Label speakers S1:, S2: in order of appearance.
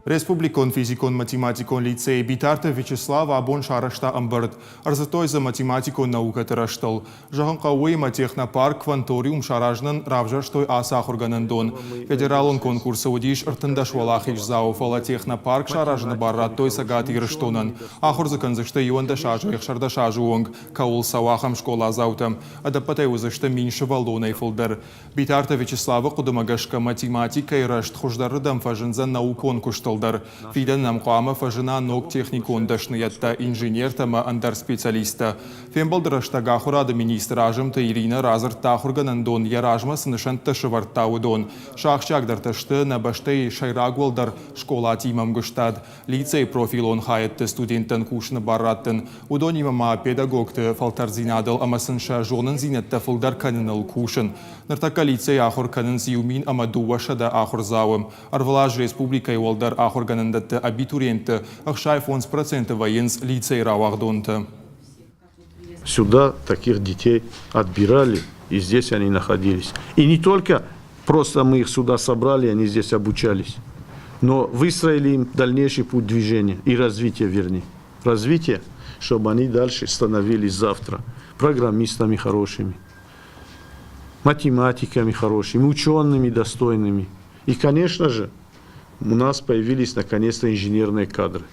S1: Республикон физикон-математикон лицейы Битарты Вячеслав абон сарӕзта ӕмбырд. Ӕрдзырдтой дзы математикон наукӕты рӕзтыл. Зӕгъын хъӕуы, уыимӕ технопарк Кванториум саразынӕн равзӕрстой ацы ахуыргӕнӕндон. Федералон конкурсы уыдис 13 уӕлахиздзауы, фӕлӕ технопарк саразыны бар радтой Цӕгат Ирыстонӕн. Ахуыр дзы кӕндзысты 11 азӕй 16 азы онг, кӕуыл цӕуы, ахӕм скъоладзаутӕ. Ӕдӕппӕтӕй уыдзысты мин сывӕллонӕй фылдӕр. Битарты Вячеславы хъуыдымӕ гӕсгӕ математикӕйы рӕзт хуыздӕрырдӕм фӕзындзӕн наукон куыстыл дӕр. Фидӕны нӕм хъуамӕ фӕзына ног техникон дӕсныйӕдтӕ, инженертӕ ӕмӕ ӕндӕр специалисттӕ. Фембӕлды рӕстӕг ахуырады министр Азымты Иринӕ радзырдта ахуыргӕнӕндон йӕ размӕ цы нысӕнттӕ сӕвӕрдта, уыдон. Сӕ ахсджиагдӕртӕ сты нӕ бӕстӕйы сӕйраг уӕлдӕр скъолатимӕ ӕмгуыстад, лицейы профилон хайӕдты студенттӕн кусыны бар раттын, уыдонимӕ ма педагогты фӕлтӕрддзинадыл ӕмӕ сын сӕ зонындзинӕдтӕ фылдӕр кӕныныл кусын. Ныртӕккӕ лицейы ахуыр кӕнынц 1200 ахуырдзауы. Ӕрвылаз республикӕйы уӕлдӕр ахуыргӕнӕндӕтты абитуриентты 65% вӕййынц лицейы рауагъдонтӕ.
S2: Сюда таких детей отбирали, и здесь они находились. И не только просто мы их сюда собрали, они здесь обучались, но выстроили им дальнейший путь движения и развития, вернее. Развитие, чтобы они дальше становились завтра программистами хорошими, математиками хорошими, учеными достойными. И, конечно же, у нас появились наконец-то инженерные кадры.